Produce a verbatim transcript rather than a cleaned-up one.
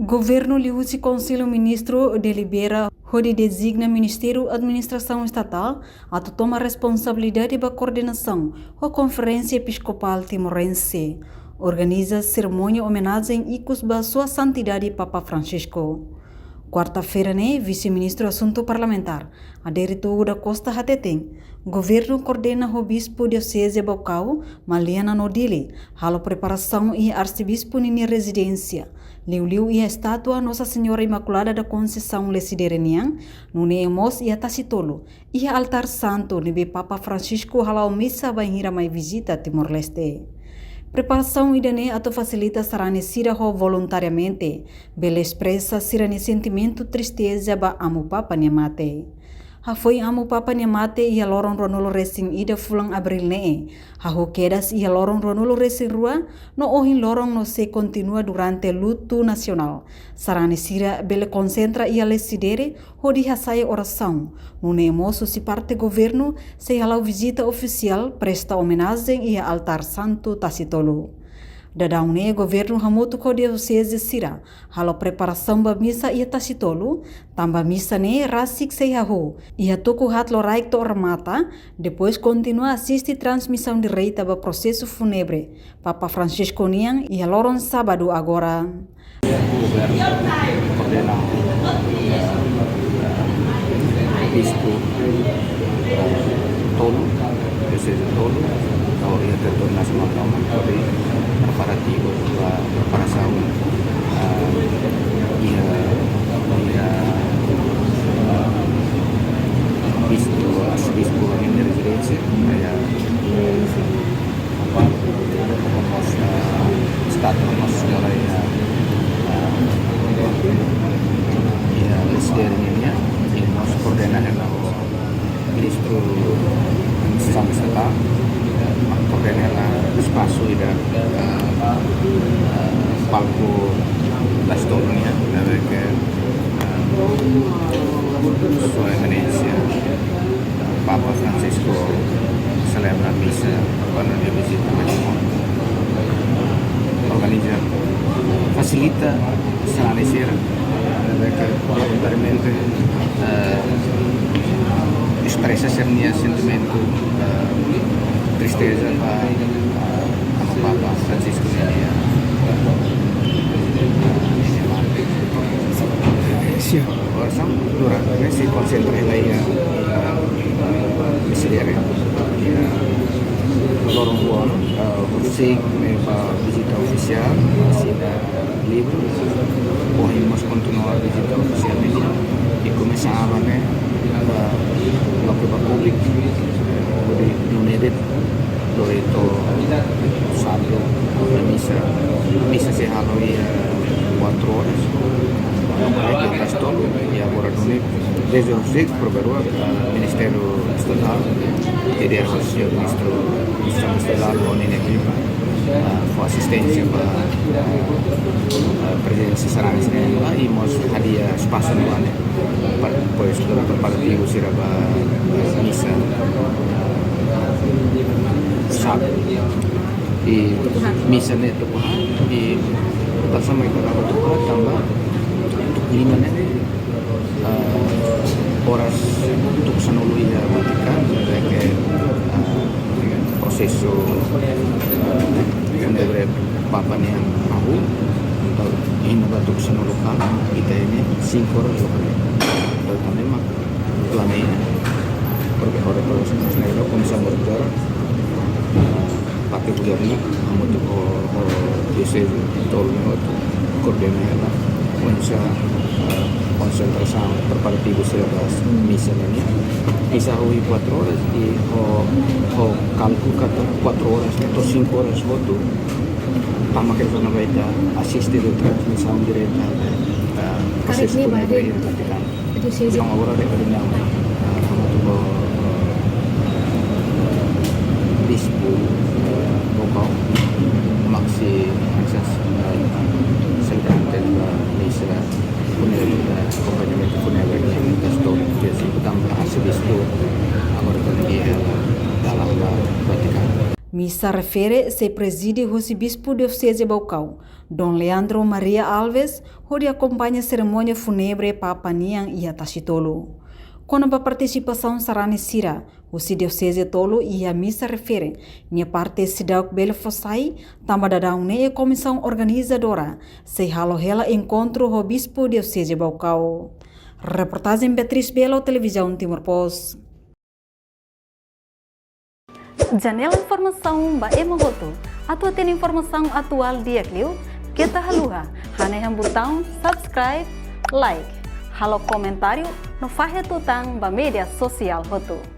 Governu liuhusi Konsellu Ministru delibera hodi dezigna Ministériu Administrasaun Estatál atu toma responsabilidade ba koordenasaun ho Konferénsia Episkopál Timorense organiza serimónia omenajen ikus ba Sua Santidade Papa Francisco. Kuarta-feira ne'e, Vise-Ministru Asuntu Parlamentár, Adérito Hugo da Costa hateten, governu koordena ho Bispu Dioseze Baucau, Maliana no Dili, halo preparasaun iha Arsebispu ninia rezidénsia, liuliu iha estátua Nossa Senhora Imaculada da Conceição Lecidere nian, nune'e mós iha Tasitolu, iha altár santu ne'ebé Papa Francisco hala'o misa bainhira mai vizita Timor-Leste. Preparasaun ida-ne'e atu fasilita sarani sira ho voluntariamente bele espresa sira-nia sentimentu tristeza ba Amu Papa nia mate. Hafoin Amu Papa nia mate iha loron ruanulu-resin-ida fulan Abríl ne'e, hahú kedas iha loron ruanulu-resin-rua, no ohin loron no sei kontinua durante lutu nasionál. Sarani sira bele konsentra iha Lecidere hodi hasa'e orasaun, nune'e mós husi parte governu sei hala'o vizita ofisiál presta omenajen iha altár santu Tasitolu. Daudaun ne'e governu hamutuk ho dioseze sira halo preparasaun ba misa iha Tasitolu, tanba misa ne'e rasik sei hahú iha tuku haat loraik to'o remata, depois kontinua asiste transmisaun direta ba prosesu fúnebre Papa Francisco nian iha loron sábadu agora. Governu koordena, eh, bispu, eh, tolu, dioseze tolu, no iha territóriu nasionál tomak, hodi preparativu ba preparasaun, eh, iha, iha, eh, bispu, arsebispu ninia rezidénsia, iha, eh, estátua Nossa Senhora iha, eh, iha Lecidere nian, i mós koordena hela ho Ministru Administrasaun Estatál, koordena hela espasu ida, eh, palku Tasitolu nian, ne'ebé ke, eh, Sua Eminénsia Papa Francisco selebra misa kuandu nia vizita ba Timor. Organiza, fasilita sarani sira, eh, ke voluntariamente, eh, espresa sira-nia sentimentu, eh, tristeza ba, eh, Amu Papa Francisco ninia, ninia mate. Sim. Orasaun durante ne'e sei konsentra hela iha, eh, Lecidere, iha loron rua ona, eh, husi ne'e ba vizita ofisiál, asina livru, ohin mós kontinua vizita ofisiál ne'e, i komesa aban ne'e, ba, loke ba públiku, eh, hodi nune'e de'it, lori to'o sábadu, misa, misa sei halo iha, eh, kuatru oras. Agora ke Tasitolu, i agora nune'e, dezde ohin, primeiru, eh, Ministériu Estatál, lidera ho señór Ministru, Ministru Estatál, ho ninia ekipa, eh, fó asisténsia ba, eh, prezensa sarani sira ne'e, i mós hadi'a espasu ne'ebá ne'e, para, depois, para preparativu sira ba, eh, misa, eh, sábadu. I misa ne'e tuku haat, i tanba sá mak ita kaba tuku haat, tanba tuku lima ne'e, eh, oras tuku sanulu iha Vatikanu, ne'ebé ke, eh, prosesu, eh, fúnebre Papa nian hahú, entaun iha ne'ebá tuku sanulu kalan, ita iha ne'e sinku oras loke. Entaun, tanba ne'e mak planeia, porque agora para os mais negros, komesa monitora, eh, parte governu, hamutuk ho, ho dioseze tolu ne'e hotu, koordena hela, oinsá, eh, konsentrasaun, preparativu sira ba misa ne'e nian. Misa hahú iha kuatru oras, i ho, ho kálkulu katak kuatru oras, to'o sinku oras hotu, tama ke zona baita asiste de'it transmisaun direta, eh, prosesu fúnebre iha Vatikanu. Entaun agora de'it reuniaun, eh, hamutuk ho, eh, Bispu, eh, Baucau, mak sei, eh, selebrante ba misa fúnebre, eh, akompañamentu fúnebre iha Tasitolu, ke sei tanba Arsebispu agora tenke iha dalan ba Vatikanu. Misa refere sei prezide husi Bispu Dioseze Baucau, Dom Leandro Maria Alves, hodi akompaña serimónia fúnebre Papa nian iha Tasitolu. Kona-ba partisipasaun sarani sira husi dioseze tolu iha misa refere, nia parte seidauk bele fó sai, tanba daudaun ne'e komisaun organizadora sei halo hela enkontru ho Bispu Dioseze Baucau. Reportajen Beatriz Belo, Televizaun Timor Post. Janela informasaun ba ema hotu. Atu hatene informasaun atuál di'ak liu, keta haluha hanehan butaun subscribe, like, halo komentáriu no fahe tutan ba média sosiál hotu.